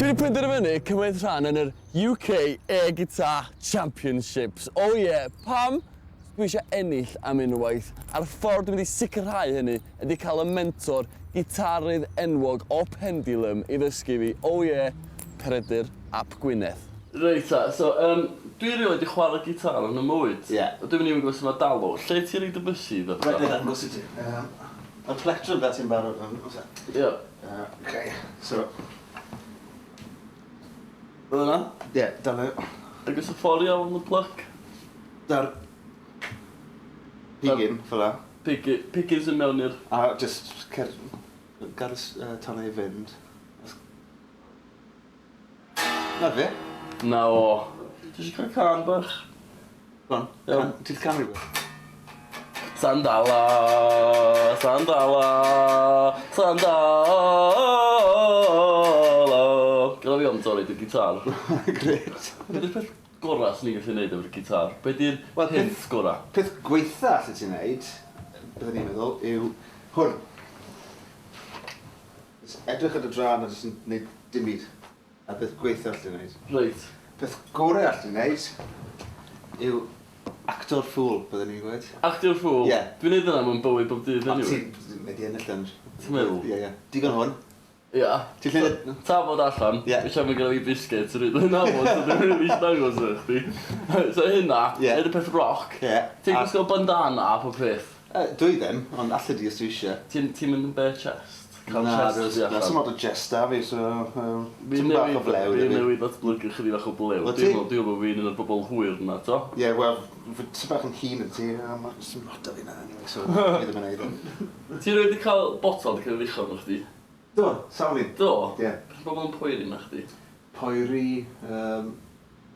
Dwi wedi penderfynu cymryd rhan yn yr UK Air Guitar Championships. Oh yeah, pam? Dwi eisiau ennill am unwaith, a'r ffordd dwi'n mynd i sicrhau hynny ydy cael y mentor gitarydd enwog o Pendulum i ddysgu fi, oh yeah, Peredur ap Gwynedd. Reit ta, so yym dwi rioed 'di chwarae gitar yn 'y mywyd. Ie. A dwi'm yn even gwbo su' ma' dalw. Lle ti'n roid dy bysedd a petha? Reit, 'nai ddangos i ti. Yym ma'r plectrum 'da ti'n barod yn o's e? Ie. Yy ok, so Fel yna? Ie, dal e. Ag o's y ffor iawn y pluck? 'Da'r pigyn fel 'a. Pigyn, pigyn sy'n mewn i'r... A jyst cer gad y s- yy tonnau i fynd. 'Na fe. 'Na fo. Ti isio cael cân bach? Go on. Iawn. Ti 'di canu rwbeth? Sandala, sandala, sandala. Gad fi am torri dy gitar. Grêt. Be 'di'r peth gora swn i'n gallu neud efo'r gitar? Be 'di'r Wel, peth gora? Peth gweitha allet ti neud, byddwn i'n meddwl, yw hwn. Jyst edrych ar dy draed a jyst yn neud dim byd. A peth gweitha allet ti neud. Reit. Peth gore allet ti neud yw actor ffŵl, byddwn i'n gweud. Actio'r ffŵl? Ie. Dwi'n neud hynna mewn bywyd bob dydd eniwe. O ti'n mynd i ennill yn... Ti'n meddwl? Ie, ie. Digon hwn. Ia. Ti'n gallu neud... Tafod allan. Ie. Ella ma' gynna fi biscuit yn rili nabod so dwi'm rili isio dangos o i chdi. So hynna. Ie. Neud y peth rock. Ie. Ti'n gwisgo bandana a pob peth. Yy dwi ddim, ond allet ti os ti isie. Ti'n ti'n mynd yn bare chest? Cael Na, chest does tu allan. na, sim lot o chest 'da fi, so yym Fi tipyn bach o newydd flew 'da fi fi. newydd ddatblygu chydig bach o blew. Wyt ti? Dwi'n me'wl dwi'n me'wl bo' fi'n un o'r bobol hwyr 'na t'o'? Ie, wel, f- tipyn bach yn hŷn na ti, a ma' sim lot 'da fi 'na anyway, so fi ddim yn neud e. Ti rioed 'di ca'l botel 'di ca'l ei luchio arno chdi? Do, sawl un. Do? Ie. Beth ma' pobol yn poeri arna chdi? Poeri, yym,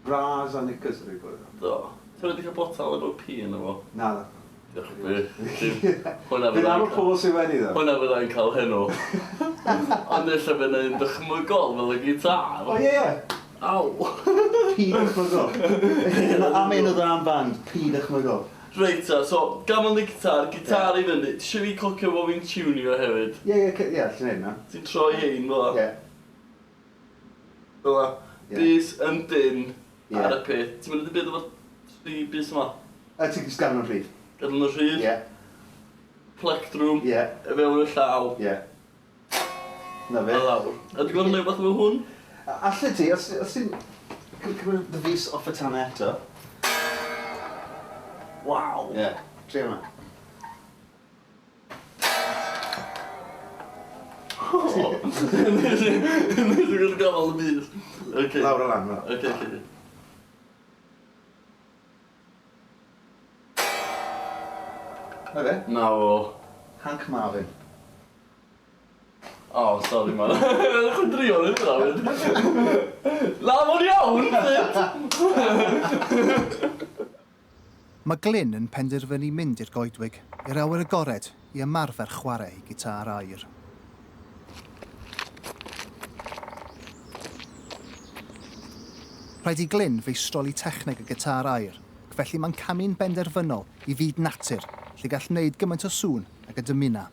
bras a knickers fi 'di bod. Do. Ti rioed 'di ca'l botel efo pee yno fo? Naddo. Diolch byth. Dim... Hwnna Fi'n fydda i'n nabod pobl sydd wedi ddo. Hwnna fydda i'n cael heno. Ond ella fydd 'na un dychmygol fel y gitâr. O ie ie! Aw! Pee dychmygol. Am enw dda am band, Pee dychmygol. Reit ta, so gafal y gitar, gitar i fyny. Ti isio fi cocio bo fi'n tiwnio hefyd? Ie ie ie alli neud 'na. Ti'n troi hein fela? Ie. Fel 'a. Ie. Bys yn dynn Ie. ar y peth. Ti'm yn neud dim byd efo'r tri bys yma? Yy ti jyst gadel nhw'n rhydd. Gadel nhw'n rhydd? Ie. Plectrwm. Ie. I fewn y llaw. Ie. 'Na fe. A lawr. A ti'n gweld yn neud wbath efo hwn? Allet ti, os os ti'n cymryd dy fys off y tanau eto. Waw! Ie, tria hwnna. Nes i nes i gael gafal y bys. Oce. Lawr a lan fel 'a. Oce oce. 'Na fe. 'Na fo. Hank Marvin. O sori man. Ti'n drio neud hwnna 'fyd. Na ma'n iawn 'fyd! Mae Glyn yn penderfynu mynd i'r goedwig, i'r awyr agored, i ymarfer chwarae ei gitâr aur. Rhaid i Glyn feistroli techneg y gitâr aur, ac felly mae'n camu'n benderfynol i fyd natur, lle gall wneud gymaint o sŵn ag y dymuna.